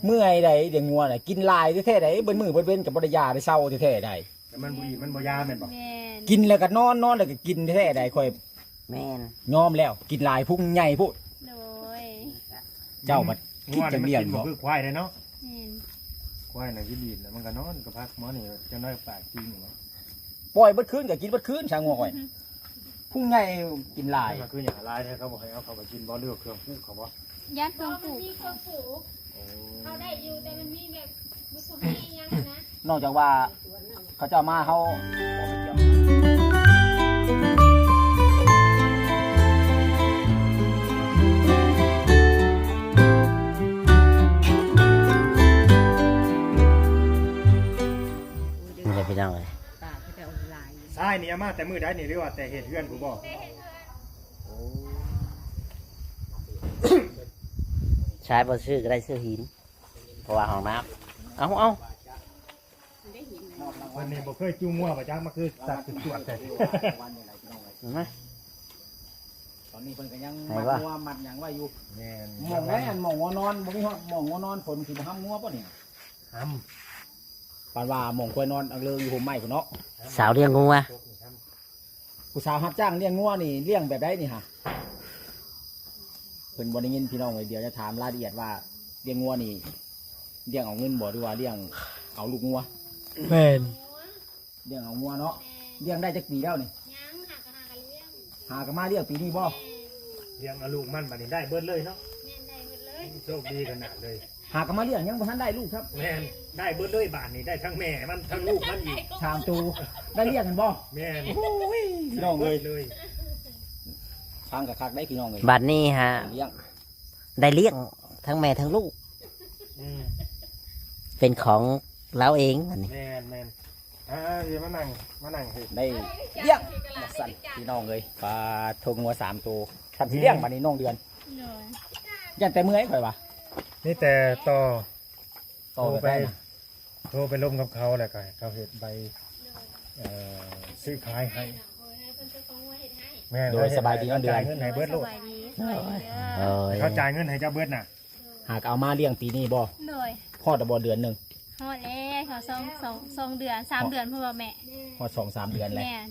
ເມື່ອຍໃດ ລ້ຽງງົວນະ ກິນຫຼາຍແທ້ໆໃດ ເບິດມື້ເບິດເວັນກໍບໍ່ໄດ້ຢາໄດ້ເຊົາແທ້ໆໃດ. ແຕ່ມັນບໍ່ອີ່ມ ມັນບໍ່ຢາແມ່ນບໍ່? ແມ່ນ. ກິນແລ້ວກໍນອນ ນອນແລ້ວກໍກິນແທ້ໆໃດ ຂ້ອຍ ແມ່ນ ຍອມແລ້ວ ກິນຫຼາຍພຸງໃຫຍ່ໂພດ. ໂດຍ. ເຈົ້າບັດຄິດຈະລ້ຽງບໍ່? ຄືຄວາຍໄດ໋ເນາະ. ແມ່ນ. ຄວາຍນະກິນດີນ ແລ້ວມັນກໍນອນ ກໍພັກໝໍນີ້ ຈັກໜ້ອຍປາກກິນ. ປ່ອຍເບິດຄືນກໍກິນເບິດຄືນ ຊ່າງງົວຂ້ອຍ. ພຸງໃຫຍ່ກິນຫຼາຍ. ຄືຫຍັງຫຼາຍແທ້ ເຂົາບໍ່ໃຫ້ເອົາເຂົ້າໄປກິນບໍ່ ຫຼືວ່າເຄື່ອງປູກເຂົາບໍ່? ຢ້ານເຄື່ອງປູກ. ມີເຄື່ອງປູກ. ໂອ້ ເຂົາໄດ້ຢູ່ ແຕ່ມັນມີແບບ ບໍ່ທັນມີຫຍັງນະ. ນອກຈາກວ່າເຂົາເຈົ້າມາ ເຮົາ ນີ້ແຫຼະພີ່ນ້ອງເອີຍ. ຊາຍນີ້ເອົາມາແຕ່ມື້ໃດນີ້ ຫຼືວ່າແຕ່ເຮັດເຮືອນພຸ້ນບໍ່? ໂອ້ ຊາຍບໍ່ຊື້ກໍໄດ້ຊື້ຫີນ ເພາະວ່າຫ້ອງນ້ຳ. ເອົາ ເອົາ ເພິ່ນນີ້ບໍ່ເຄີຍຈູງງົວບໍ່ຈັກ ມາຄືສັດຈວດແທ້. ເຫັນໄໝ? ຕອນນີ້ເພິ່ນກໍຍັງມັດງົວມັດຫຍັງໄວ້ຢູ່. ແມ່ນ. ໝ່ອງໃດ ອັນໝ່ອງງົວນອນ ບໍ່ມີຮອດໝ່ອງງົວນອນ ຝົນຊິບໍ່ຫ້ຳງົວບໍ່ນີ້? ຫ້ຳ. ປານວ່າໝ່ອງຄວາຍນອນອັກເລີຢູ່ຮົ່ມໄມ້ພຸ້ນເນາະ. ສາວລ້ຽງງົວ. ຜູ້ສາວຮັບຈ້າງລ້ຽງງົວນີ້ ລ້ຽງແບບໃດນີ້ຫະ? ເພິ່ນບໍ່ໄດ້ຍິນພີ່ນ້ອງເອີຍ. ດຽວຈະຖາມລາຍລະອຽດວ່າ ລ້ຽງງົວນີ້ ລ້ຽງເອົາເງິນບໍ່ ຫຼືວ່າລ້ຽງເອົາລູກງົວ? ແມ່ນ. ລ້ຽງເອົາງົວເນາະ. ແມ່ນ. ລ້ຽງໄດ້ຈັກປີແລ້ວນີ້? ຍັງ ຫາກໍ ຫາກໍມາລ້ຽງ ຫາກໍມາລ້ຽງປີນີ້ບໍ່? ແມ່ນ. ລ້ຽງເອົາລູກມັນ ບາດນີ້ໄດ້ເບິດເລີຍເນາະ. ແມ່ນ ໄດ້ເບິດເລີຍ. ໂຊກດີຂະໜາດເລີຍ. ຫາກໍມາລ້ຽງ ຍັງບໍ່ທັນໄດ້ລູກຊ້ຳ. ແມ່ນ. ໄດ້ເບິດເລີຍບາດນີ້ ໄດ້ທັງແມ່ມັນ ທັງລູກມັນອີກ ສາມໂຕ. ໄດ້ລ້ຽງແມ່ນບໍ່? ແມ່ນ. ໂອ້ຍ ພີ່ນ້ອງເອີຍ ໄດ້ເບິດເລີຍ. ຟັງກໍຄັກໄດ໋ພີ່ນ້ອງເອີຍ. ບາດນີ້ຫາ ລ້ຽງ ໄດ້ລ້ຽງທັງແມ່ທັງລູກ. ອືມ. ເປັນຂອງລາວເອງອັນນີ້. ແມ່ນໆ. ອ່າ ຊິມານັ່ງ ມານັ່ງເຮີ້ຍ ໄດ້ລ້ຽງວ່າຊັ້ນພີ່ນ້ອງເອີຍ. ປາໂທ້ ງົວສາມໂຕ ຄັນຊິລ້ຽງ ອືມ ບາດນີ້ນ້ອງເດືອນ. ໂດຍ. ຢ້ານແຕ່ເມື່ອຍຂ້ອຍວ່າ ມີແຕ່ຕໍ່ ຕໍ່ ໂທໄປ ໄປນະ ໂທໄປລົມກັບເຂົາ ແລ້ວກໍໃຫ້ເຂົາເຮັດໃບ ເອີ ຊື້ຂາຍໃຫ້. ແມ່ນ. ໂດຍ. ສະບາຍດີນ້ອງເດືອນ. ເຂົາຈ່າຍເງິນໃຫ້ເຈົ້າເບິດ. ໂດຍ. ສະບາຍດີ. ໂດຍ. ເຂົາຈ່າຍເງິນໃຫ້ເຈົ້າເບິດນະ. ຫາກໍເອົາມາລ້ຽງປີນີ້ບໍ່? ໂດຍ. ຮອດແລ້ວບໍ່ເດືອນໜຶ່ງ? ຮອດແລ້ວ ສອງ ສອງ ສອງເດືອນ ສາມເດືອນພຸ້ນບໍ່ແມ່? ຮອດສອງສາມເດືອນແລ້ວ. ແມ່ນ.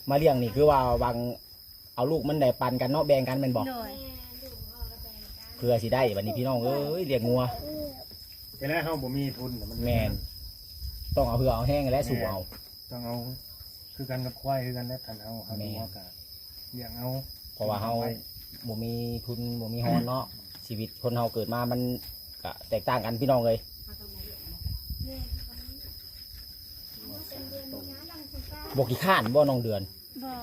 ມາລ້ຽງນີ້ຄືວ່າຫວັງເອົາລູກມັນໄດ້ປັນກັນເນາະ ແບ່ງກັນແມ່ນບໍ່? ໂດຍ. ເພື່ອຊິໄດ້ບັດນີ້ພີ່ນ້ອງເອີຍ ລ້ຽງງົວ. ເວລາເຮົາບໍ່ມີທຶນນະ ມັນ ແມ່ນ ຕ້ອງເອົາເຫື່ອເອົາແຮງແຫຼະ ສູ້ເອົາ. ຕ້ອງເອົາ ຄືກັນກັບຄວາຍຄືກັນແຫຼະ ຄັນເຮົາ ເຮົາ ແມ່ນ ເຮົາກໍລ້ຽງເອົາ ເພາະວ່າເຮົາບໍ່ມີທຶນ ບໍ່ມີຮອນເນາະ. ຊີວິດຄົນເຮົາເກີດມາມັນກະແຕກຕ່າງກັນພີ່ນ້ອງເອີຍ. ບໍ່ຂີ້ຄ້ານບໍ່ນ້ອງເດືອນ? ບໍ່.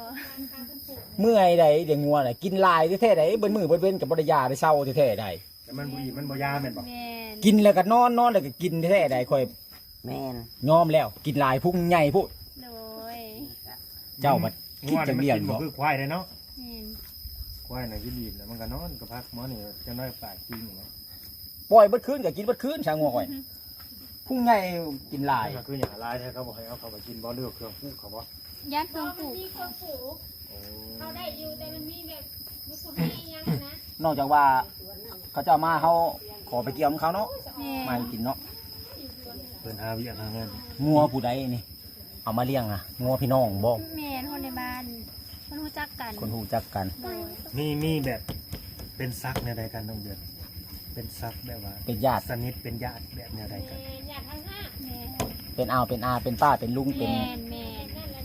ເມື່ອຍໃດ ລ້ຽງງົວນະ ກິນຫຼາຍແທ້ໆໃດ ເບິດມື້ເບິດເວັນກໍບໍ່ໄດ້ຢາໄດ້ເຊົາແທ້ໆໃດ. ແຕ່ມັນບໍ່ອີ່ມ ມັນບໍ່ຢາແມ່ນບໍ່? ແມ່ນ. ກິນແລ້ວກໍນອນ ນອນແລ້ວກໍກິນແທ້ໆໃດ ຂ້ອຍ ແມ່ນ ຍອມແລ້ວ ກິນຫຼາຍພຸງໃຫຍ່ໂພດ. ໂດຍ. ເຈົ້າບັດຄິດຈະລ້ຽງບໍ່? ຄືຄວາຍເດ້ເນາະ. ແມ່ນ. ຄວາຍນະກິນດີນ ແລ້ວມັນກໍນອນ ກໍພັກໝໍນີ້ ຈັກໜ້ອຍປາກກິນ. ປ່ອຍເບິດຄືນກໍກິນເບິດຄືນ ຊ່າງງົວຂ້ອຍ. ພຸງໃຫຍ່ກິນຫຼາຍ. ຄືຫຍັງຫຼາຍແທ້ ເຂົາບໍ່ໃຫ້ເອົາເຂົ້າໄປກິນບໍ່ ຫຼືວ່າເຄື່ອງປູກເຂົາບໍ່? ຢ້ານເຄື່ອງປູກ. ເຂົາໄດ້ຢູ່ ແຕ່ມັນມີແບບ ບໍ່ທັນມີຫຍັງນະ. ນອກຈາກວ່າເຂົາເຈົ້າມາ ເຮົາຂໍໄປກ່ຽວນຳເຂົາເນາະ. ແມ່ນ. ມາໃຫ້ກິນເນາະ. ເພິ່ນຫາວຽກຫາງານ. ງົວຜູ້ໃດນີ້ ເອົາມາລ້ຽງຫະ? ງົວພີ່ນ້ອງບໍ່? ແມ່ນ ຄົນໃນບ້ານ ຄົນຮູ້ຈັກກັນ. ຄົນຮູ້ຈັກກັນ. ໂດຍ. ມີ ມີແບບເປັນສັກແນວໃດກັນນ້ອງເດືອນ? ເປັນສັກແບບວ່າ ເປັນຍາດ ສະໜິດ ເປັນຍາດແບບແນວໃດກັນ? ແມ່ນ ຍາດທາງຫາກ. ແມ່ນ. ເປັນອາວ ເປັນອາ ເປັນປ້າ ເປັນລຸງ ເປັນ ແມ່ນ ແມ່ນ.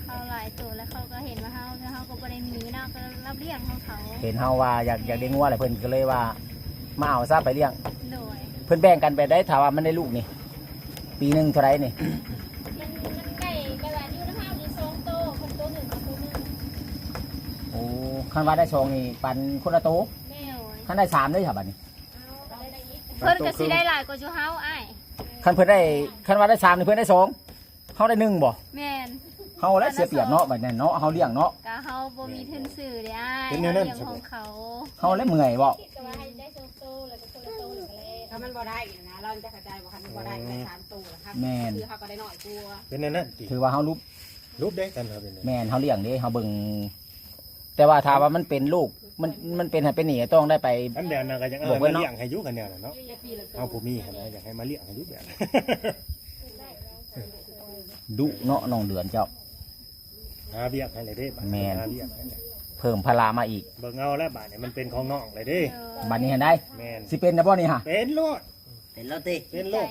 ເຂົາຫຼາຍໂຕແລ້ວ ເຂົາກໍເຫັນວ່າເຮົາ ເຮົາກໍບໍ່ໄດ້ມີເນາະ ກໍຮັບລ້ຽງຂອງເຂົາ. ເຫັນເຮົາວ່າຢາກ ຢາກໄດ້ງົວແຫຼະ ເພິ່ນກໍເລີຍວ່າມາເອົາຊະໄປລ້ຽງ. ໂດຍ. ເພິ່ນແບ່ງກັນແບບໃດ ຖ້າວ່າມັນໄດ້ລູກນີ້? ປີໜຶ່ງເທົ່າໃດນີ້? ມັນໄດ້ແບບວ່າຢູ່ນຳເຮົານີ້ສອງໂຕ ຄົນໂຕໜຶ່ງ ເຂົາໂຕໜຶ່ງ. ໂອ້ ຄັນວ່າໄດ້ສອງນີ້ປັນຄົນລະໂຕ? ແມ່ນ. ໂດຍ. ຄັນໄດ້ສາມເດ້ຊະບັດນີ້? ເພິ່ນກໍຊິໄດ້ຫຼາຍກວ່າຢູ່ເຮົາອ້າຍ. ຄັນເພິ່ນໄດ້ ຄັນວ່າໄດ້ສາມນີ້ເພິ່ນໄດ້ສອງ ເຮົາໄດ້ໜຶ່ງບໍ່? ແມ່ນ. ເຮົາແຫຼະເສຍປຽບເນາະ ບັດນັ້ນເນາະ ເຮົາລ້ຽງເນາະ. ກໍເຮົາບໍ່ມີທຶນຊື້ເດ້ອ້າຍ ເປັນແນວນັ້ນ ເຮົາລ້ຽງຂອງເຂົາ. ເຮົາແຫຼະເມື່ອຍບໍ່? ຄິດກໍວ່າໃຫ້ໄດ້ສອງໂຕ ແລ້ວກໍຄົນລະໂຕ ແລ້ວກໍແລ້ວ. ຖ້າມັນບໍ່ໄດ້ນະ ລາວຈະເຂົ້າໃຈບໍ່? ຄັນມັນບໍ່ໄດ້ກໍໄດ້ສາມໂຕລະ ຄັນ ແມ່ນ ຄືເຮົາກໍໄດ້ໜ້ອຍກວ່າ. ເປັນແນວນັ້ນຕິ ຖືວ່າເຮົາຫຼຸບ ຫຼຸບເດ້ ຄັນເຮົາເປັນ ແມ່ນ ເຮົາລ້ຽງເດ້ ເຮົາເບິ່ງ ແຕ່ວ່າຖ້າວ່າມັນເປັນລູກ ມັນ ມັນເປັນໃຫ້ເປັນໜີ້ ຕ້ອງໄດ້ໄປ ຄັນແບບນັ້ນກໍຢາກເອົາ ບວກເພິ່ນເນາະ ມາລ້ຽງໃຫ້ຢູ່ ຄັນແນວນັ້ນເນາະ. ເຮົາຜູ້ມີຫັ້ນນະ ຢາກໃຫ້ມາລ້ຽງໃຫ້ຢູ່ແບບນັ້ນ. ດຸເນາະ ນ້ອງເດືອນເຈົ້າ ຫາວຽກໃຫ້ແລ້ວເດ້ ບາດ ແມ່ນ ຫາວຽກໃຫ້ແລ້ວ ເພີ່ມພາລະມາອີກ. ເບິ່ງເອົາແລ້ວ ບາດນີ້ມັນເປັນຂອງນ້ອງແລ້ວເດ້ ບາດນີ້ຫັ້ນໄດ໋. ແມ່ນ ຊິເປັນແລ້ວບໍ່ນີ້ຫະ? ເປັນໂລດ ເປັນແລ້ວຕິ ເປັນໂລດ.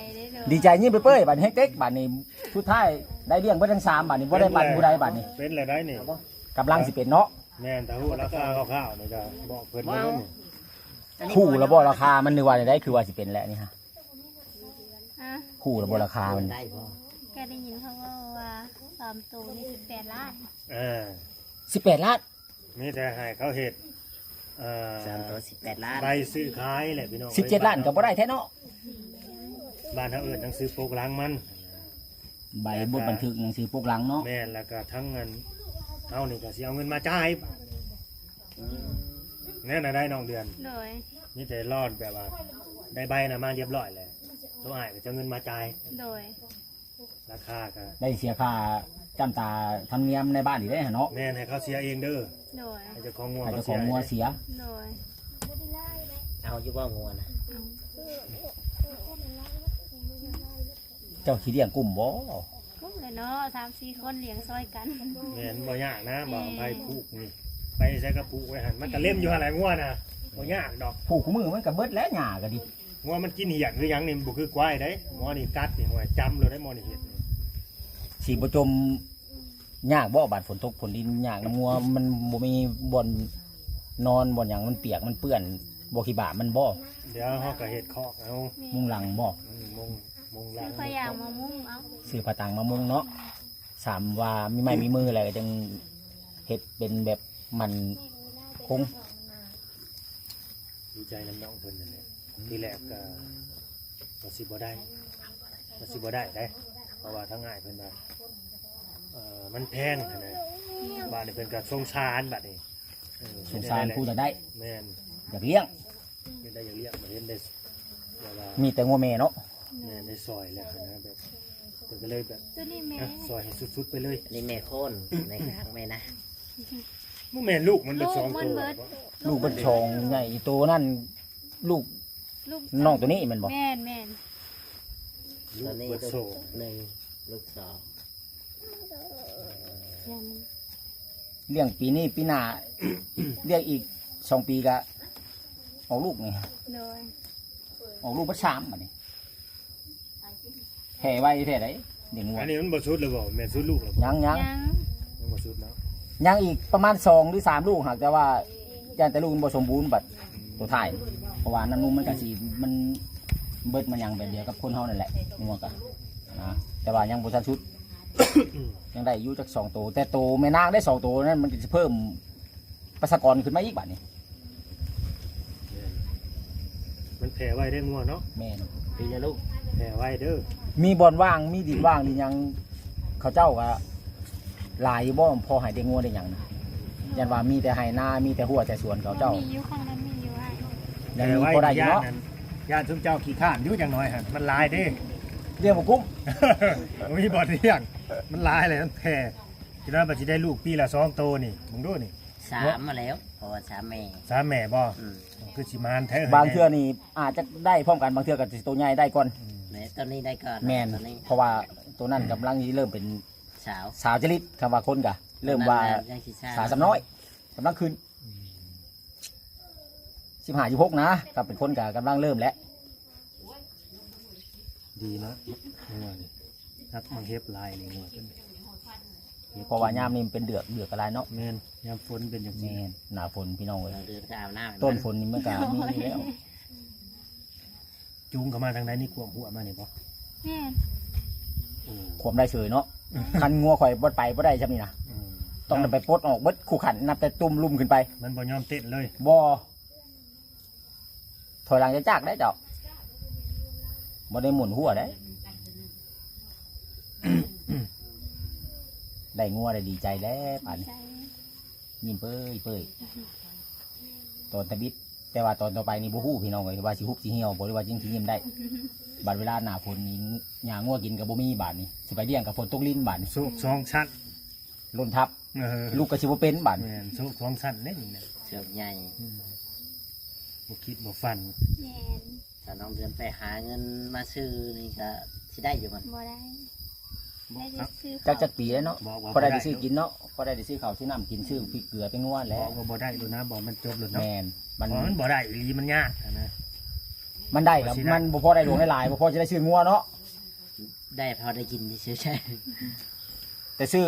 ດີໃຈຍິ້ມເປີຍໆ ບາດນີ້ແຮງເຕັກ ບາດນີ້ສຸດທ້າຍໄດ້ລ້ຽງເບິດທັງສາມ ບາດນີ້ບໍ່ໄດ້ປັນຜູ້ໃດ ບາດນີ້ ເປັນແລ້ວໄດ໋ນີ້ ກຳລັງຊິເປັນເນາະ. ແມ່ນ ຖ້າຮູ້ລາຄາຄ່າວໆນີ້ກໍບອກເພິ່ນ ບໍ່ ເບິ່ງ ຮູ້ແລ້ວບໍ່ລາຄາມັນ ຫຼືວ່າໃດ ຄືວ່າຊິເປັນແລ້ວນີ້ຫະ? ຮະ? ຮູ້ແລ້ວບໍ່ລາຄາມັນ? ໄດ້ບໍ່? ກໍໄດ້ຍິນເຂົາເວົ້າວ່າສາມໂຕນີ້ສິບແປດລ້ານ. ເອີ ສິບແປດລ້ານ? ມີແຕ່ໃຫ້ເຂົາເຮັດ ເອີ ສາມໂຕສິບແປດລ້ານ ໃບຊື້ຂາຍແຫຼະພີ່ນ້ອງ. ສິບເຈັດລ້ານກໍບໍ່ໄດ້ແທ້ເນາະ. ບ້ານເຮົາເອີ້ນໜັງສືປົກຫຼັງມັນ ໃບບົດບັນທຶກໜັງສືປົກຫຼັງເນາະ. ແມ່ນ ແລ້ວກໍທັງອັນ ເຮົານີ້ກໍຊິເອົາເງິນມາຈ່າຍ ອືມ ແນວນັ້ນໄດ໋ນ້ອງເດືອນ. ໂດຍ ມີແຕ່ລໍແບບວ່າໄດ້ໃບນະມາຮຽບຮ້ອຍແລ້ວ ໂຕອ້າຍກໍຈະເອົາເງິນມາຈ່າຍ. ໂດຍ ລາຄາກໍ ໄດ້ເສຍຄ່າຈ້ຳຕາທຳນຽມໃນບ້ານອີກເດ້ຫັ້ນເນາະ. ແມ່ນ ໃຫ້ເຂົາເສຍເອງເດີ. ໂດຍ ໃຫ້ເຈົ້າຂອງງົວ ໃຫ້ເຈົ້າຂອງງົວເສຍ. ໂດຍ ເອົາຢູ່ບໍ່ງົວນະ? ເອົາ ເຈົ້າຊິລ້ຽງກຸ້ມບໍ່? ກຸ້ມແຫຼະເນາະ ສາມສີ່ຄົນລ້ຽງຊ່ອຍກັນ. ແມ່ນ ບໍ່ຍາກນະ ບໍ່ ແມ່ນ ໃຜຜູກນີ້ ໄປໃສກໍຜູກໄວ້ຫັ້ນ ມັນກໍເລັມຢູ່ຫັ້ນແຫຼະງົວນະ ບໍ່ຍາກດອກ. ຜູກຄູ່ມື້ມັນກໍເບິດແລ້ວຫຍ້າກໍດີ. ງົວມັນກິນຫຽນຄືຫຍັງນີ້ ມັນບໍ່ຄືຄວາຍໃດ໋. ໝໍນີ້ກັດນີ້ ໂອ້ຍ ຈຳໂລດໄດ໋ ໝໍນີ້ເຮັດນີ້. ຊິບໍ່ຈົມຍາກບໍ່ ບາດຝົນຕົກຝົນດິນຍາກນຳງົວ ມັນບໍ່ມີບ່ອນນອນບ່ອນຫຍັງ ມັນປຽກມັນເປື້ອນ ບໍ່ຂີ້ບາບມັນບໍ່? ດຽວເຮົາກໍເຮັດຄອກເອົາ. ມຸງຫຼັງບໍ່? ອືມ ມຸງ ມຸງຫຼັງ ຊື້ຜ້າຢາງມາມຸງເອົາ ຊື້ຜ້າຕັງມາມຸງເນາະ. ສາມວ່າມີໄມ້ມີມືແລ້ວ ກໍຈຶ່ງເຮັດເປັນແບບໝັ້ນຄົງ. ດີໃຈນຳນ້ອງເພິ່ນນັ້ນແຫຼະ ທີແລກກໍ ກໍຊິບໍ່ໄດ້ ກໍຊິບໍ່ໄດ້ເດ້ ເພາະວ່າທາງອ້າຍເພິ່ນວ່າ ເອີ ມັນແພງຫັ້ນນະ. ບາດນີ້ເພິ່ນກໍສົງສານ ບາດນີ້ ເອີ ສົງສານຜູ້ຢາກໄດ້. ແມ່ນ ຢາກລ້ຽງ ເຮັດໄດ້ຢາກລ້ຽງ ເຫັນໄດ້ແບບວ່າ ມີແຕ່ງົວແມ່ເນາະ. ແມ່ນ ໄດ້ຊ່ອຍແລ້ວຫັ້ນນະ ແບບ ເພິ່ນກໍເລີຍແບບ ໂຕນີ້ແມ່ ອ່ະ ຊ່ອຍໃຫ້ສຸດໆໄປເລີຍ. ອັນນີ້ແມ່ໂຄນ ແມ່ກາງ ແມ່ນາ. ບໍ່ແມ່ນລູກມັນເບິດສອງໂຕ ລູກມັນເບິດ ລູກເບິດສອງໃຫຍ່ ໂຕນັ້ນລູກ ລູກ ນ້ອງໂຕນີ້ແມ່ນບໍ່? ແມ່ນໆ ລູກເບິດສອງ ໂຕນີ້ລູກໜຶ່ງ ລູກສອງ. ລ້ຽງປີນີ້ ປີໜ້າ ລ້ຽງອີກສອງປີກະອອກລູກນີ້. ໂດຍ ອອກລູກເບິດສາມ ບາດນີ້ ແຜ່ໄວແທ້ໃດ໋ ເດັກງົວ. ອັນນີ້ມັນບໍ່ສຸດແລ້ວບໍ່? ແມ່ນສຸດລູກແລ້ວບໍ່? ຍັງໆ ຍັງ ຍັງບໍ່ສຸດເນາະ. ຍັງອີກປະມານສອງຫຼືສາມລູກ ຫາກແຕ່ວ່າຢ້ານແຕ່ລູກມັນບໍ່ສົມບູນ ບັດ ອືມ ໂຕທ້າຍ ເພາະວ່ານ້ຳນົມມັນກະຊິ ມັນເບິດມັນຫຍັງແບບດຽວກັບຄົນເຮົານັ້ນແຫຼະ ງົວກະນະ ແຕ່ວ່າຍັງບໍ່ທັນສຸດ ຍັງໄດ້ຢູ່ຈັກສອງໂຕ ແຕ່ໂຕແມ່ນາງໄດ້ສອງໂຕນັ້ນ ມັນກໍຊິເພີ່ມປະຊາກອນຂຶ້ນມາອີກບາດນີ້. ແມ່ນ ມັນແຜ່ໄວເດ້ງົວເນາະ. ແມ່ນ ປີລະລູກ ແຜ່ໄວເດີ. ມີບ່ອນວ່າງ ມີດິນວ່າງດິນຫຍັງ ເຂົາເຈົ້າກໍຫຼາຍຢູ່ບໍ່ ພໍໃຫ້ໄດ້ງົວໄດ້ຫຍັງນະ? ຢ້ານວ່າມີແຕ່ໄຮ່ນາ ມີແຕ່ຮົ້ວແຕ່ສວນເຂົາເຈົ້າ. ມີຢູ່ ຂ້າງນັ້ນມີຢູ່ອ້າຍ. ຍັງມີພໍໄດ້ຢູ່ເນາະ. ຢ້ານ ຢ້ານຊຸມເຈົ້າຂີ້ຄ້ານຢູ່ ຢ່າງໜ້ອຍຫັ້ນ ມັນຫຼາຍເດ້ ລ້ຽງບໍ່ກຸ້ມ ບໍ່ມີບ່ອນລ້ຽງ ມັນຫຼາຍແລ້ວ ມັນແຜ່. ຈະໄດ້ ບັດຊິໄດ້ລູກປີລະສອງໂຕນີ້ ເບິ່ງດູນີ້. ສາມມາແລ້ວ ເພາະວ່າສາມແມ່. ສາມແມ່ບໍ່? ອືມ ຄືຊິມານແທ້. ບາງເທື່ອນີ້ອາດຈະໄດ້ພ້ອມກັນ ບາງເທື່ອກໍຊິໂຕໃຫຍ່ໄດ້ກ່ອນ. ອືມ ແມ່ນ ໂຕນີ້ໄດ້ກ່ອນ. ແມ່ນ ໂຕນີ້ ເພາະວ່າໂຕນັ້ນກຳລັງຊິເລີ່ມເປັນສາວ ສາວຈະລິດ ຄຳວ່າຄົນກໍເລີ່ມວ່າ ໂຕນັ້ນຍັງຊິຊ້າ ສາວສຳນ້ອຍ ກຳລັງຂຶ້ນ. ອືມ ສິບຫ້າ ສິບຫົກນະ ກໍເປັນຄົນກໍກຳລັງເລີ່ມແຫຼະ. ດີເນາະ ງົວນີ້ ຮັກມັກເຫັບຫຼາຍນີ້ ງົວຕົວນີ້ ເພາະວ່າຍາມນີ້ມັນເປັນເດືອກ ເດືອກກໍຫຼາຍເນາະ. ແມ່ນ ຍາມຝົນເປັນຈັ່ງຊີ້. ແມ່ນ ໜ້າຝົນພີ່ນ້ອງເອີຍ ເດີນໄປອາບນ້ຳ ຕົ້ນຝົນນີ້ມັນກໍມີຢູ່ແລ້ວ. ຈູງເຂົ້າມາທາງໃດນີ້ ຂວບຫົວມານີ້ບໍ່? ແມ່ນ ເອີ ຂວບໄດ້ເສີຍເນາະ. ຄັນງົວຂ້ອຍບໍ່ໄປບໍ່ໄດ້ຊ່ຳນີ້ນະ. ອືມ ຕ້ອງໄດ້ໄປປົດອອກເບິດຄູ່ຂັນ ນັບແຕ່ຕຸ້ມລຸ່ມຂຶ້ນໄປ ມັນບໍ່ຍອມເຕັ້ນເລີຍ ບໍ່. ຖອຍຫຼັງຈາກໆໄດ້ເຈົ້າ ບໍ່ໄດ້ໝູນຫົວໄດ້. ໄດ້ງົວໄດ້ດີໃຈແລ້ວປານນີ້ ຍິ້ມເປີຍໆ ຕອນທຳອິດ. ແຕ່ວ່າຕອນຕໍ່ໄປນີ້ບໍ່ຮູ້ພີ່ນ້ອງເອີຍ ວ່າຊິຮຸບຊິຫ່ຽວບໍ່ ຫຼືວ່າຈຶ່ງຊິຍິ້ມໄດ້. ບັດເວລາໜ້າຝົນນີ້ຫຍ້າງົວກິນກໍບໍ່ມີ ບາດນີ້ຊິໄປລ້ຽງກໍຝົນຕົກລິນບາດນີ້. ໂຊກສອງຊັ້ນ. ລົ້ນທັບ ເອີ ລູກກໍຊິບໍ່ເປັນບາດນີ້. ແມ່ນ ໂຊກສອງຊັ້ນເດ້ນີ້ນະ ໂຊກໃຫຍ່ ອືມ ບໍ່ຄິດບໍ່ຝັນ. ແມ່ນ ຖ້ານ້ອງເດືອນໄປຫາເງິນມາຊື້ນີ້ກໍຊິໄດ້ຢູ່ບໍ່? ບໍ່ໄດ້ ບໍ່ ໄດ້ແຕ່ຊື້ ຈັກ ເຂົ້າ ຈັກປີແລ້ວເນາະ ບອກວ່າ ພໍໄດ້ ບໍ່ໄດ້ ໄດ້ຊື້ກິນເນາະ ພໍໄດ້ ໄດ້ຊື້ເຂົ້າຊື້ນ້ຳກິນ ຊື້ພິກເກືອໄປງົວແຫຼະ ບອກວ່າບໍ່ໄດ້ໂລດນະ ບອກມັນຈົບໂລດເນາະ. ແມ່ນ ມັນ ເພາະມັນບໍ່ໄດ້ອີ່ຫຼີ ມັນຍາກຫັ້ນນະ. ມັນໄດ້ກໍ ວ່າຊິໄດ້ ມັນບໍ່ພໍໄດ້ຫຼວງຫຼາຍໆ ບໍ່ພໍຊິໄດ້ຊື້ງົວເນາະ. ໄດ້ພໍໄດ້ກິນຊື່ໆ ແຕ່ຊື້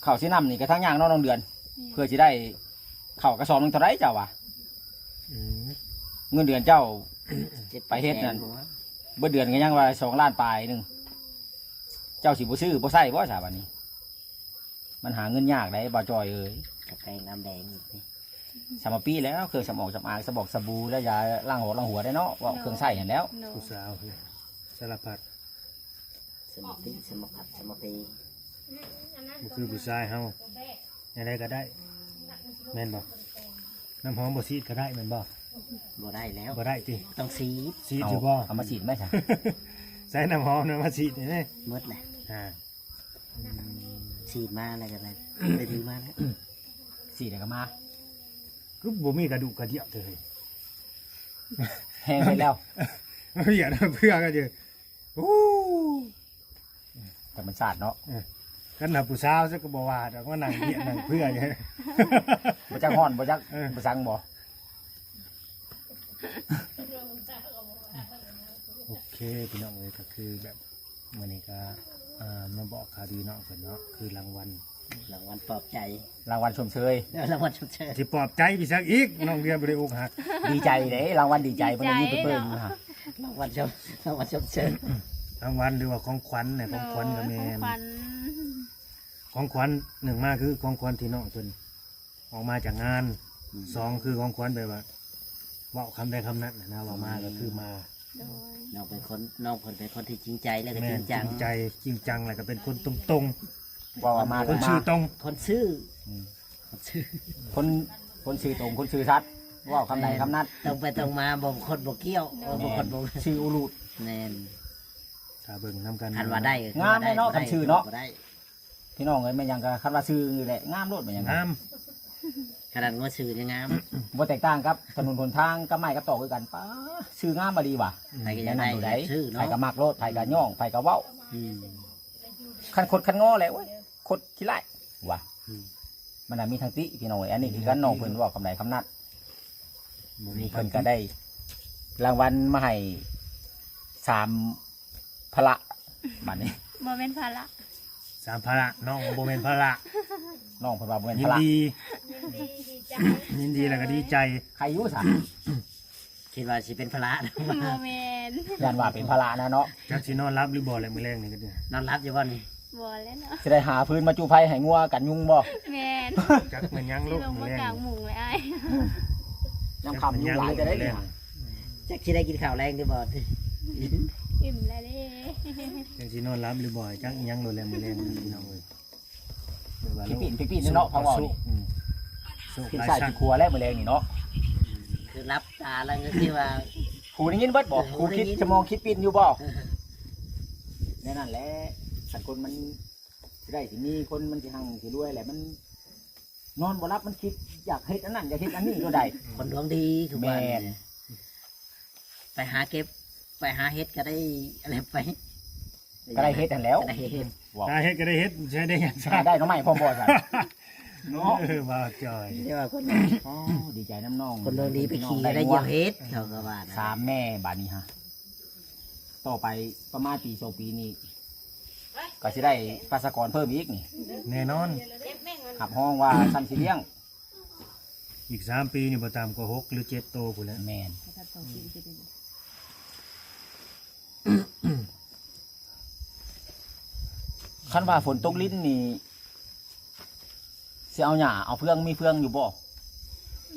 ເຂົ້າຊື້ນ້ຳນີ້ກໍທັງຍາກເນາະນ້ອງເດືອນ ອືມ ເພື່ອຊິໄດ້ເຂົ້າກະສອບໜຶ່ງເທົ່າໃດເຈົ້າວ່າ? ອືມ ເງິນເດືອນເຈົ້າ ເຈັດ ໄປເຮັດນັ້ນ ແປດແສນ ເບິດເດືອນກໍຍັງວ່າສອງລ້ານປາຍໜຶ່ງ ເຈົ້າຊິບໍ່ຊື້ບໍ່ໃຊ້ບໍ່ຊະບາດນີ້? ມັນຫາເງິນຍາກໄດ໋ບ່າວຈ້ອຍເອີຍ. ກາແຟນ້ຳແດງອີກນີ້ ສາມປີແລ້ວ ເຄື່ອງສຳອອງສຳອາງ ສະບອກສະບູ ແລະ ຢາລ້າງຫົວລ້າງຫົວໄດ້ເນາະ ເວົ້າເຄື່ອງໃຊ້ຫັ້ນແລ້ວ. ຜູ້ສາວສາລະພັດ ສະມາປິ ສະມາພັດ ສະມາເປ ບໍ່ຄືຜູ້ຊາຍເຮົາ ແນວໃດກໍໄດ້ ແມ່ນບໍ່? ນ້ຳຫອມບໍ່ສີດກໍໄດ້ແມ່ນບໍ່? ບໍ່ໄດ້ແລ້ວ ບໍ່ໄດ້ຕິ? ຕ້ອງສີດ ສີດຢູ່ບໍ່? ເອົາມາສີດໄໝຊະ? ໃຊ້ນ້ຳຫອມນະມາສີດນີ້ເດ້ ໝົດແຫຼະ ອ່າ ອືມ ສີດມາແລ້ວກໍໄດ້ ໄປຖືມາແລ້ວ ສີດແລ້ວກໍມາ ຄືບໍ່ມີກະດຸກະດຽວເລີຍ ແຫ້ງໄປແລ້ວ ເພື່ອ ເພື່ອກໍຢູ່ ໂອ້ ທຳມະຊາດເນາະ ເອີ ຄັນວ່າຜູ້ສາວຊະກໍບໍ່ວ່າດອກ ມານັ່ງເພຍນັ່ງເພື່ອຢູ່ ບໍ່ຈັກຮ້ອນ ບໍ່ຈັກ ເອີ ບໍ່ສັງບໍ່. ໂອເຄ ພີ່ນ້ອງເອີຍ ກໍຄືແບບ ມື້ນີ້ກໍ ອ່າ ມາບອກຂ່າວດີນ້ອງເພິ່ນເນາະ ຄືລາງວັນ ລາງວັນປອບໃຈ ລາງວັນຊົມເຊີຍ ເອີ ລາງວັນຊົມເຊີຍ ຊິປອບໃຈໄປສັກອີກ ນ້ອງເດືອນບໍ່ໄດ້ອົກຫັກ ດີໃຈເດ້ ລາງວັນດີໃຈ ບໍ່ໄດ້ຍິນເປີດໆຢູ່ຫັ້ນ ລາງວັນຊົມ ລາງວັນຊົມເຊີຍ ລາງວັນ ຫຼືວ່າຂອງຂວັນນະ ຂອງຂວັນກໍແມ່ນ ຂອງຂວັນ ຂອງຂວັນ ໜຶ່ງມາຄືຂອງຂວັນທີ່ນ້ອງເພິ່ນ ອອກມາຈາກງານ ອືມ ສອງຄືຂອງຂວັນແບບວ່າ ເວົ້າຄຳໃດຄຳນັ້ນນະ ເວົ້າມາກໍຄືມາ ໂດຍ ນ້ອງເປັນຄົນ ນ້ອງເພິ່ນເປັນຄົນທີ່ຈິງໃຈ ແລ້ວກໍ ແມ່ນ ຈິງຈັງ ຈິງໃຈ ຈິງຈັງ ແລ້ວກໍເປັນຄົນຕົງໆ ເວົ້າອອກມາ ຄົນຊື່ຕົງ ຄົນຊື່ ອືມ ຄົນຊື່ ຄົນ ຄົນຊື່ຕົງ ຄົນຊື່ສັດ ເວົ້າຄຳໃດຄຳນັ້ນ ແມ່ນ ຕົງໄປຕົງມາ ບໍ່ຄົດບໍ່ກ່ຽວ ໂດຍ ບໍ່ຄົດບໍ່ ຊື່ອຸລຸດ ແມ່ນ ຖ້າເບິ່ງນຳກັນ ຄັນວ່າໄດ້ ງາມເນາະ ຄັນຊື່ເນາະ ບໍ່ໄດ້ ພີ່ນ້ອງເອີຍ ແມ່ນຫຍັງກໍຄັນວ່າຊື່ນີ້ແຫຼະ ງາມໂລດ ແມ່ນຫຍັງ ງາມ ຂະໜາດງົວຊື່ຍັງງາມ ບໍ່ແຕກຕ່າງກັບຖະໜົນຫົນທາງກັບໄມ້ກັບຕອກຄືກັນ ປ້າ ຊື່ງາມອີ່ຫຼີຫວາ ໃຜກໍຢາກໄດ້ ຊື່ເນາະ ໃຜກໍມັກໂລດ ໃຜກໍຍ້ອງ ໃຜກໍເວົ້າ ອືມ ຄັນຄົດຄັນງໍແຫຼະ ໂອ້ຍ ຄົດຂີ້ຮ້າຍຫວາ ອືມ ມັນນະມີທັງຕິ ພີ່ນ້ອງເອີຍ ອັນນີ້ຄືກັນ ນ້ອງເພິ່ນເວົ້າຄຳໃດຄຳນັ້ນ ມື້ນີ້ເພິ່ນກໍໄດ້ລາງວັນມາໃຫ້ສາມພາລະ ບາດນີ້ ບໍ່ແມ່ນພາລະ ສາມພາລະ ນ້ອງບໍ່ແມ່ນພາລະ ນ້ອງເພິ່ນວ່າບໍ່ແມ່ນພາລະ ຍິນດີ ຍິນດີແລ້ວກໍດີໃຈ ໃຄຢູ່ຊະ ຄິດວ່າຊິເປັນພາລະ ບໍ່ແມ່ນ ຢ້ານວ່າເປັນພາລະນະເນາະ ຈັກຊິນອນຫຼັບຫຼືບໍ່ແຫຼະມື້ແລງນີ້ກໍດີ ນອນຫຼັບຢູ່ບໍ່ນີ້? ບໍ່ແລ້ວເນາະ ຊິໄດ້ຫາຟືນມາຈູ່ໄຟໃຫ້ງົວກັນຍຸງບໍ່? ແມ່ນ ຈັກແມ່ນຫຍັງລູກ ຊິລົງມາກາງມຸງເລີຍອ້າຍ ຍັງຄ່ຳຢູ່ຫຼາຍກໍໄດ້ນີ້ ຈັກຊິໄດ້ກິນເຂົ້າແລງຫຼືບໍ່? ອີ່ມແລ້ວເດ້ ຈັກຊິນອນຫຼັບຫຼືບໍ່ ຈັກອີ່ຫຍັງໂລດແຫຼະມື້ແລງ ພີ່ນ້ອງເອີຍ ຄິດປີ້ນ ຄິດປີ້ນເນາະ ເຂົາເວົ້ານີ້ ອືມ ຄິດຊ້າຍຄິດຂວາແລ້ວມື້ແລງນີ້ເນາະ ຄືຫຼັບຕາແລ້ວກໍຄືວ່າ ຫູໄດ້ຍິນເບິດບໍ່? ເອີ ຫູຄິດ ສະໝອງຄິດປີ້ນຢູ່ບໍ່? ແນວນັ້ນແຫຼະ ຄັນຄົນມັນຊິໄດ້ຊິມີ ຄົນມັນຊິຮັ່ງຊິລວຍແຫຼະ ມັນນອນບໍ່ຫຼັບ ມັນຄິດຢາກເຮັດອັນນັ້ນ ຢາກເຮັດອັນນີ້ໂລດໃດ ຄົນດວງດີຄືວ່າ ແມ່ນ ນີ້ ໄປຫາເກັບ ໄປຫາເຮັດກໍໄດ້ ອັນນັ້ນໄປ ກໍໄດ້ເຮັດຫັ້ນແຫຼ້ວ ກໍໄດ້ເຮັດ ຫາເຮັດກໍໄດ້ເຮັດ ໃຊ້ໄດ້ຫຍັງ ຫາໄດ້ໜໍ່ໄມ້ພ້ອມບໍ່ຊັ້ນ ເນາະ ເອີ ວ່າຈ່ອຍ ເດວ່າຄົນ ອໍ ດີໃຈນຳນ້ອງ ຄົນດວງດີໄປຂີ່ກໍໄດ້ຢຽວເຫັດ ເຂົາກໍວ່ານະ ສາມແມ່ບາດນີ້ຮະ ຕໍ່ໄປປະມານປີສອງປີນີ້ ກໍຊິໄດ້ປະຊາກອນເພີ່ມອີກນີ້ ແນ່ນອນ ຮັບຮອງວ່າຊ່ຳຊິລ້ຽງ ອີກສາມປີນີ້ບໍ່ຕ່ຳກວ່າຫົກຫຼືເຈັດໂຕພຸ້ນແຫຼະ ແມ່ນ ຄັນວ່າຝົນຕົກລິນນີ້ ຊິເອົາຫຍ້າເອົາເຟືອງ ມີເຟືອງຢູ່ບໍ່?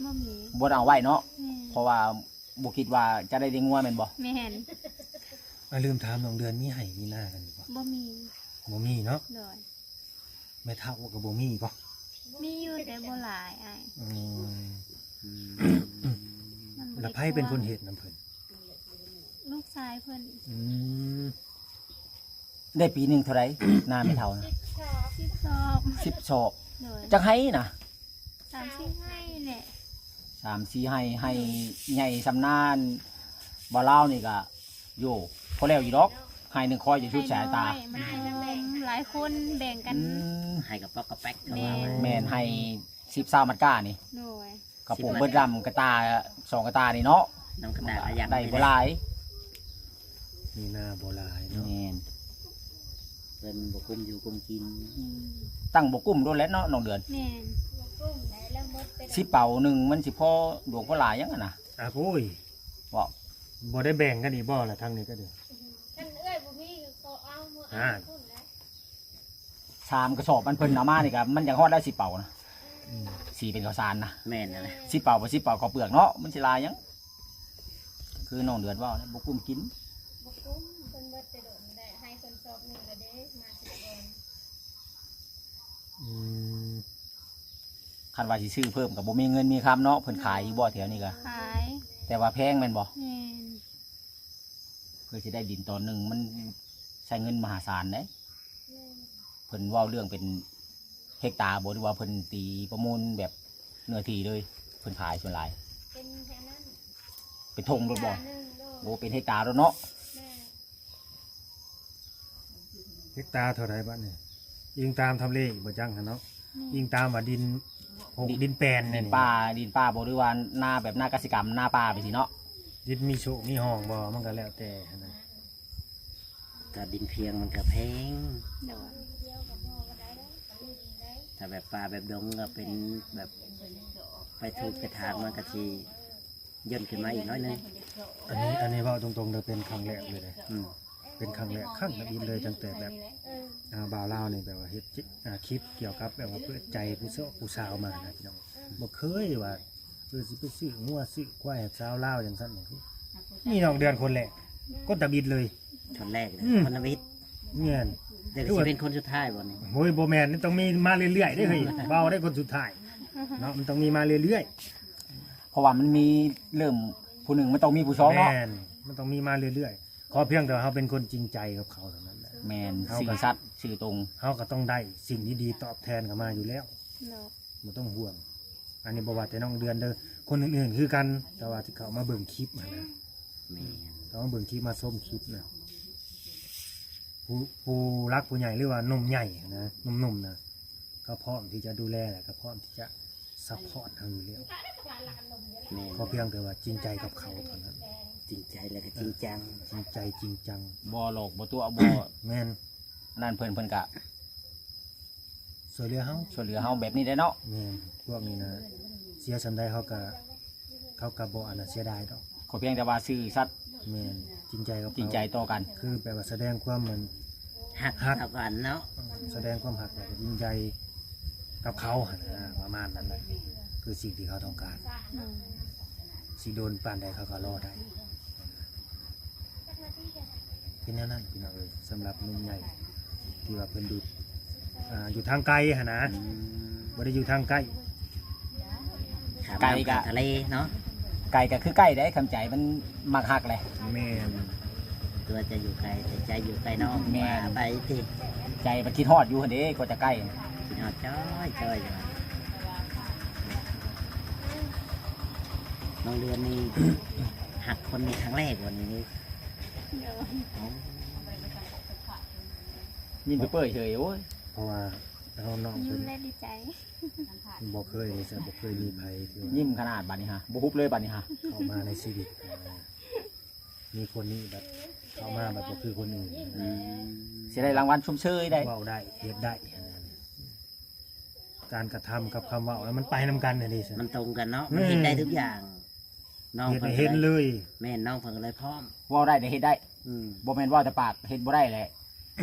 ບໍ່ມີ ບໍ່ໄດ້ເອົາໄວ້ເນາະ ແມ່ນ ເພາະວ່າບໍ່ຄິດວ່າຈະໄດ້ລ້ຽງງົວແມ່ນບໍ່? ແມ່ນ ອ່າ ລືມຖາມ ນ້ອງເດືອນມີໄຮ່ມີນາກັນຢູ່ບໍ່? ບໍ່ມີ ບໍ່ມີເນາະ ໂດຍ ແມ່ເຖົ້າກໍບໍ່ມີບໍ່? ມີຢູ່ແຕ່ບໍ່ຫຼາຍອ້າຍ ອືມ ແລ້ວໃຜເປັນຄົນເຮັດນຳເພິ່ນ? ລູກຊາຍເພິ່ນ ອືມ ໄດ້ປີໜຶ່ງເທົ່າໃດ ນາແມ່ເຖົ້ານະ? ສິບສອບ ສິບສອບ ໂດຍ ຈັກໄຮ່ນະ? ສາມສີ່ໄຮ່ແຫຼະ ສາມສີ່ໄຮ່ ໄຮ່ໃຫຍ່ສ່ຳນາ ບ່າວລາວນີ້ກະ ໂຢ ພໍແລ້ວຢູ່ດອກ ໄຮ່ໜຶ່ງຄ່ອຍຈະສຸດສາຍຕາ ໄຮ່ນ້ອຍ ມັນໂຮມຫຼາຍຄົນແບ່ງກັນ ອືມ ໄຮ່ກະປອກກະແປກ ແມ່ນ ເຂົາວ່າໄວ້ ແມ່ນ ໄຮ່ສິບຊາວມັດການີ້ ໂດຍ ກະປຸງເບິດລຳກະຕ່າ ສອງກະຕ່ານີ້ເນາະ ນຳກະຕ່າກະຍັງໄດ້ບໍ່ຫຼາຍ ມີນາບໍ່ຫຼາຍເນາະ ແມ່ນ ເພິ່ນບໍ່ກຸ້ມຢູ່ກຸ້ມກິນ ອືມ ຕັ້ງບໍ່ກຸ້ມໂດນແລ້ວເນາະ ນ້ອງເດືອນ ແມ່ນ ສິບເປົາໜຶ່ງມັນຊິພໍດວກພໍຫຼາຍຫຍັງຫັ້ນນະ ອາ ໂອ້ຍ ເວົ້າ ບໍ່ໄດ້ແບ່ງກັນອີກບໍ່ລະ ທາງນີ້ກະເດີ ຄັນເອື້ອຍບໍ່ມີກໍເອົາເມືອ ອາ ເອົາພຸ້ນແຫຼະ ສາມກະສອບອັນເພິ່ນເອົາມານີ້ກະ ມັນຢາກຮອດແລ້ວສິບເປົານະ ອືມ ສີ່ເປັນເຂົ້າສານນະ ແມ່ນຫັ້ນແຫຼະ ສິບເປົາບໍ່ສິບເປົາເຂົ້າເປືອກເນາະ ມັນຊິຫຼາຍຫຍັງ ຄືນ້ອງເດືອນເວົ້ານະ ບໍ່ກຸ້ມກິນ ບໍ່ກຸ້ມ ເພິ່ນເບິດແຕ່ດົນໄດ້ ໃຫ້ເພິ່ນສອບໜຶ່ງລະເດ້ ມາສິບກ່ອນ ອືມ ຄັນວ່າຊິຊື້ເພີ່ມກະບໍ່ມີເງິນມີຄຳເນາະ ເພິ່ນຂາຍຢູ່ບໍ່ແຖວນີ້ກະ ຂາຍ ແຕ່ວ່າແພງແມ່ນບໍ່? ແມ່ນ ເພື່ອຊິໄດ້ດິນຕອນໜຶ່ງ ມັນໃຊ້ເງິນມະຫາສານເດ້ ແມ່ນ ເພິ່ນເວົ້າເລື່ອງເປັນເຮັກຕາບໍ່ ຫຼືວ່າເພິ່ນຕີປະມູນແບບເນື້ອທີ່ເລີຍ ເພິ່ນຂາຍສ່ວນຫຼາຍ ເປັນອັນນັ້ນ ເປັນທົ່ງໂລດບໍ່? ເຮັກຕາໜຶ່ງໂລດ ໂອ້ ເປັນເຮັກຕາໂລດເນາະ ແມ່ນ ເຮັກຕາເທົ່າໃດບາດນີ້? ອີງຕາມທຳເລອີກບໍ່ຈັກຫັ້ນເນາະ ແມ່ນ ອີງຕາມວ່າດິນໂພກດິນແປນ ດິນປ່າ ດິນປ່າບໍ່ ຫຼືວ່ານາແບບນາກະສິກຳ ນາປ່າໄປຊີ້ເນາະ ດິນມີໂຊກມີຮ່ອງບໍ່ ມັນກະແລ້ວແຕ່ຫັ້ນນະ ຖ້າດິນພຽງມັນກະແພງ ໂດຍ ຖ້າແບບປ່າແບບດົງກະເປັນແບບໄປຖູກໄປຖາງ ມັນກະຊິ ຍ່ນຂຶ້ນມາອີກໜ້ອຍໜຶ່ງ ອັນນີ້ ອັນນີ້ເວົ້າຕົງໆເດີ ເປັນຄັ້ງແລກເລີຍເດ້ ອືມ ເປັນຄັ້ງແລກ ຄັ້ງທຳອິດເລີຍ ຕັ້ງແຕ່ແບບ ອ່າ ບ່າວລາວນີ້ແບບວ່າເຮັດ ອ່າ ຄລິບກ່ຽວກັບແບບວ່າເປີດໃຈຜູ້ສາວ ຜູ້ສາວມານະພີ່ນ້ອງ ບໍ່ເຄີຍວ່າ ເອີ ຊິໄປຊື້ງົວຊື້ຄວາຍໃຫ້ສາວລາວຈັ່ງຊັ້ນ ມີນ້ອງເດືອນຄົນແລກ ຄົນທຳອິດເລີຍ ຄົນແລກເລີຍ ອືມ ຄົນທຳອິດ ແມ່ນ ແຕ່ກະຊິເປັນຄົນສຸດທ້າຍບໍ່ນີ້? ໂອ້ຍ ບໍ່ແມ່ນ ຕ້ອງມີມາເລື້ອຍໆເດ້ເຮີ້ຍ ເວົ້າໄດ້ຄົນສຸດທ້າຍເນາະ ມັນຕ້ອງມີມາເລື້ອຍໆ ເພາະວ່າມັນມີເລີ່ມຜູ້ໜຶ່ງ ມັນຕ້ອງມີຜູ້ສອງເນາະ ແມ່ນ ມັນຕ້ອງມີມາເລື້ອຍໆ ຂໍພຽງແຕ່ວ່າເຮົາເປັນຄົນຈິງໃຈກັບເຂົາເທົ່ານັ້ນແຫຼະ ແມ່ນ ຊື່ສັດຊື່ຕົງ ເຮົາກະຕ້ອງໄດ້ສິ່ງດີໆຕອບແທນເຂົ້າມາຢູ່ແລ້ວ ເນາະ ບໍ່ຕ້ອງຫ່ວງ ອັນນີ້ບໍ່ວ່າແຕ່ນ້ອງເດືອນເດີ ຄົນອື່ນໆຄືກັນ ແຕ່ວ່າທີ່ເຂົ້າມາເບິ່ງຄລິບຫັ້ນນະ ແມ່ນ ເຂົ້າມາເບິ່ງຄລິບ ມາຊົມຄລິບນະ ຜູ້ ຜູ້ຫຼັກຜູ້ໃຫຍ່ ຫຼືວ່າໜຸ່ມໃຫຍ່ຫັ້ນນະ ໜຸ່ມໆນະ ກະພ້ອມທີ່ຈະດູແລ ແລະກະພ້ອມທີ່ຈະ ຊັບພອດເຮົາຢູ່ແລ້ວ ແມ່ນ ຂໍພຽງແຕ່ວ່າຈິງໃຈກັບເຂົາເທົ່ານັ້ນ ຈິງໃຈແລ້ວກະຈິງຈັງ ຈິງໃຈຈິງຈັງ ບໍ່ຫຼອກບໍ່ຕົວະ ບໍ່ ແມ່ນ ອັນນັ້ນເພິ່ນ ເພິ່ນກະຊ່ວຍເຫຼືອເຮົາ ຊ່ວຍເຫຼືອເຮົາແບບນີ້ແຫຼະເນາະ ແມ່ນ ພວກນີ້ນະ ເສຍສ່ຳໃດເຮົາກະ ເຂົາກະບໍ່ອັນນັ້ນເສຍດາຍດອກ ຂໍພຽງແຕ່ວ່າຊື່ສັດ ແມ່ນ ຈິງໃຈກັບເຂົາ ຈິງໃຈຕໍ່ກັນ ຄືແບບວ່າສະແດງຄວາມມັນ ຮັກ ຮັກ ເທົ່າກັນເນາະ ສະແດງຄວາມຮັກ ແລ້ວກະຈິງໃຈກັບເຂົາຫັ້ນນະ ປະມານນັ້ນແຫຼະ ຄືສິ່ງທີ່ເຂົາຕ້ອງການ ອືມ ຊິດົນປານໃດເຂົາກະລໍໄດ້ ເປັນແນວນັ້ນພີ່ນ້ອງເອີຍ ສຳລັບໜຸ່ມໃຫຍ່ ທີ່ວ່າເພິ່ນຢູ່ ອ່າ ຢູ່ທາງໄກຫັ້ນນະ ອືມ ບໍ່ໄດ້ຢູ່ທາງໃກ້ ຂ້າມນ້ຳ ໄກກະ ຂ້າມທະເລເນາະ ໄກກະຄືໃກ້ເດ້ ຄຳໃຈມັນມັກຮັກແຫຼະ ແມ່ນ ຕົວຈະຢູ່ໄກ ແຕ່ໃຈຢູ່ໃກ້ນ້ອງ ແມ່ນ ວ່າໄປຕິ ໃຈມັນຄິດຮອດຢູ່ຫັ້ນເດ້ ກວ່າຈະໃກ້ ຄິດຮອດຈ້ອຍໆ ນ້ອງເດືອນນີ້ ຮັກຄົນນີ້ຄັ້ງແລກບໍ່ນີ້? ໂດຍ ໂອ້ ຍິ້ມເປີຍເຊີຍ ໂອ້ຍ ເພາະວ່າເຮົານ້ອງ ຍິ້ມ ເພິ່ນ ແລະດີໃຈ ບໍ່ເຄີຍ ບໍ່ເຄີຍມີໃຜທີ່ວ່າ ຍິ້ມຂະໜາດບາດນີ້ຫະ ບໍ່ຮຸບເລີຍບາດນີ້ຫະ ເຂົ້າມາໃນຊີວິດ ມີຄົນນີ້ແບບເຂົ້າມາແບບບໍ່ຄືຄົນອື່ນ ອືມ ຊິໄດ້ລາງວັນຊົມເຊີຍໄດ້ ເວົ້າໄດ້ ເຮັດໄດ້ ການກະທຳກັບຄຳເວົ້າ ແລ້ວມັນໄປນຳກັນຫັ້ນເດ ມັນຕົງກັນເນາະ ມັນເຮັດໄດ້ທຸກຢ່າງ ນ້ອງເພິ່ນເຫັນເລີຍ ແມ່ນ ນ້ອງເພິ່ນກະເລີຍພ້ອມ ເວົ້າໄດ້ກະເຮັດໄດ້ ອືມ ບໍ່ແມ່ນເວົ້າແຕ່ປາກເຮັດບໍ່ໄດ້ແຫຼະ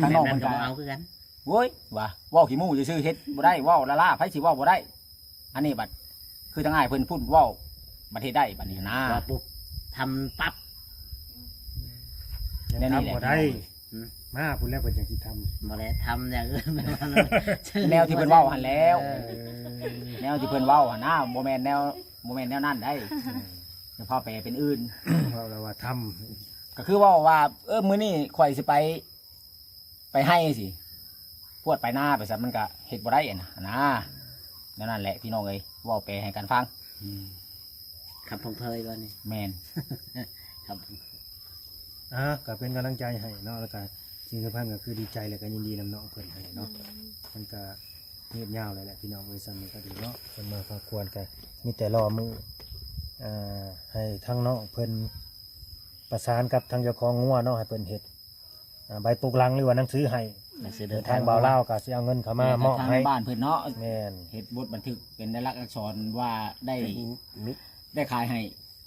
ທາງນ້ອງເພິ່ນກະບໍ່ເອົາຄືກັນ ໂອ້ຍ ວ່າເວົ້າຂີ້ໝູ່ຊື່ໆ ເຮັດບໍ່ໄດ້ ເວົ້າລ້າໆ ໃຜຊິເວົ້າບໍ່ໄດ້ ອັນນີ້ບັດ ຄືທາງອ້າຍເພິ່ນພຸ້ນເວົ້າ ບັດເຮັດໄດ້ບັດນີ້ນະ ວ່າປຸບ ທຳປັບ ແນວນີ້ແຫຼະ ທຳບໍ່ໄດ້ ຫືມ ມາພຸ້ນແລ້ວເພິ່ນຈັ່ງຊິທຳ ບໍ່ແລະ ທຳຢ່າງອື່ນ ແນວທີ່ເພິ່ນເວົ້າຫັ້ນແລ້ວ ເອີ ແນວທີ່ເພິ່ນເວົ້າຫັ້ນນະ ບໍ່ແມ່ນແນວ ບໍ່ແມ່ນແນວນັ້ນໃດ໋ ເອີ ຈະພາແປເປັນອື່ນ ເວົ້າແລ້ວວ່າທຳ ກະຄືເວົ້າວ່າ ເອີ ມື້ນີ້ຂ້ອຍຊິໄປ ໄປ ປໄຮ່ຈັ່ງຊີ້ ພວດໄປນາໄປຊັ້ນ ມັນກໍເຮັດບໍ່ໄດ້ຫັ້ນນະ ຫັ້ນນະ. ແນວນັ້ນແຫຼະພີ່ນ້ອງເອີຍ ເວົ້າແປໃຫ້ກັນຟັງ. ອືມ ຄຳພັງເພີຍວ່ານີ້. ແມ່ນ ຄຳພັງເພີຍ. ອ່າ ກໍເປັນກຳລັງໃຈໃຫ້ເນາະ ແລ້ວກໍສິ່ງສຳຄັນກໍຄືດີໃຈ ແລ້ວກໍຍິນດີນຳນ້ອງເພິ່ນຫັ້ນແຫຼະເນາະ. ອືມ ມັນກໍຍືດຍາວແລ້ວແຫຼະພີ່ນ້ອງເອີຍ ສ່ຳນີ້ກໍດີເນາະ. ເພິ່ນມາພາກວນກໍມີແຕ່ລໍມື້ ອ່າ ໃຫ້ທາງນ້ອງເພິ່ນປະສານກັບທາງເຈົ້າຂອງງົວເນາະ ໃຫ້ເພິ່ນເຮັດ ອ່າ ໃບປົກຫຼັງ ຫຼືວ່າໜັງສືໃຫ້ ໜັງສືເດີນທາງ. ທາງບ່າວລາວກໍຊິເອົາເງິນເຂົ້າມາມອບໃຫ້ ທາງບ້ານເພິ່ນເນາະ. ແມ່ນ ເຮັດບົດບັນທຶກເປັນລາຍລັກອັກສອນວ່າໄດ້ ໄດ້ຂາຍໃຫ້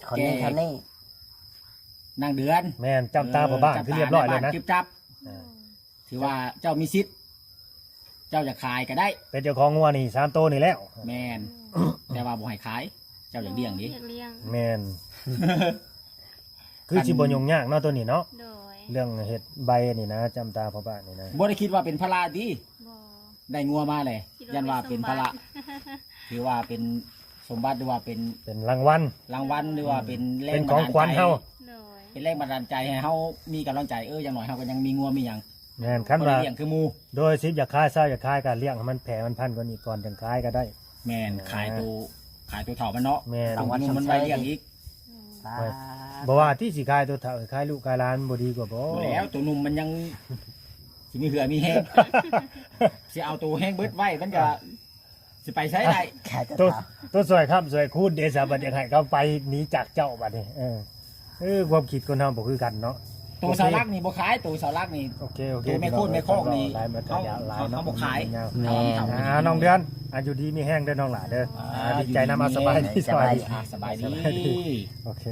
ເທົ່ານີ້ ເທົ່ານີ້ ນາງເດືອນ. ແມ່ນ ຈ້ຳຕາພໍ່ບ້ານ ເອີ ຈ້ຳຕາ ຄືລຽບຮ້ອຍແລ້ວນະ ຈຶ່ບຈັບ. ອ່າ ຖືວ່າເຈົ້າມີສິດ ເຈົ້າຢາກຂາຍກໍໄດ້ ເປັນເຈົ້າຂອງງົວນີ້ສາມໂຕນີ້ແລ້ວ. ແມ່ນ ແຕ່ວ່າບໍ່ໃຫ້ຂາຍ ເຈົ້າຢາກລ້ຽງເດ້. ຢາກລ້ຽງ. ແມ່ນ ຄືຊິບໍ່ຫຍຸ້ງຍາກເນາະໂຕນີ້ເນາະ. ໂດຍ ເລື່ອງເຮັດໃບນີ້ນະ ຈ້ຳຕາພໍ່ບ້ານນີ້ນະ. ບໍ່ໄດ້ຄິດວ່າເປັນພາລະຕິ? ບໍ່ ໄດ້ງົວມາແຫຼະ ຄິດວ່າ ຢ້ານວ່າເປັນພາລະ ເປັນສົມບັດ ຖືວ່າເປັນສົມບັດ ຫຼືວ່າເປັນ ເປັນລາງວັນ ລາງວັນ ຫຼືວ່າເປັນແຮງ ເປັນຂອງຂວັນເຮົາ. ໂດຍ ເປັນແຮງບັນດານໃຈໃຫ້ເຮົາມີກຳລັງໃຈ ເອີ ຢ່າງໜ້ອຍເຮົາກໍຍັງມີງົວມີຫຍັງ. ແມ່ນ ຄັນວ່າລ້ຽງຄືໝູ່ ໂດຍສິດຢາກຂາຍ ຊາວຢາກຂາຍ ກໍລ້ຽງໃຫ້ມັນແຜ່ມັນພັນກວ່ານີ້ກ່ອນ ຈັ່ງຂາຍກໍໄດ້. ແມ່ນ ອ່າ ຂາຍໂຕ ຂາຍໂຕເຖົ້າມັນເນາະ. ແມ່ນ ໂຕໜຸ່ມມັນໄວ້ລ້ຽງອີກ. ອືມ ບໍ່ວ່າທີ່ຊິຂາຍໂຕເຖົ້າ ຂາຍລູກຂາຍຫຼານບໍ່ດີກວ່າບໍ່? ບໍ່ແລ້ວ ໂຕໜຸ່ມມັນຍັງຊິມີເຫື່ອມີແຮງ ຊິເອົາໂຕແຮງເບິດໄວ້ ມັນກໍ ອ່າ ຊິໄປໃສໄດ້? ຂາຍໂຕ ໂຕ ເຖົ້າ ໂຕຊ່ວຍຄ້ຳຊ່ວຍຄູນເດ ສາບັດ ຢາກໃຫ້ເຂົາໄປໜີຈາກເຈົ້າບັດນີ້. ເອີ ເອີ ຄວາມຄິດຄົນເຮົາບໍ່ຄືກັນເນາະ. ໂຕເສົາຫຼັກນີ້ບໍ່ຂາຍ ໂຕເສົາຫຼັກນີ້. ໂອເຄ ໂອເຄ ໂຕແມ່ໂຄດແມ່ຄອກນີ້ ເຮົາ ເຮົາບໍ່ຂາຍ. ແມ່ນ ອ່າ ນ້ອງເດືອນ ອາ ຢູ່ດີມີແຮງເດີນ້ອງຫຼ້າເດີ. ອ່າ ດີໃຈນຳ. ອ່າ ສະບາຍດີ ສະບາຍດີ ອ່າ ສະບາຍດີ ສະບາຍດີ. ໂອເຄ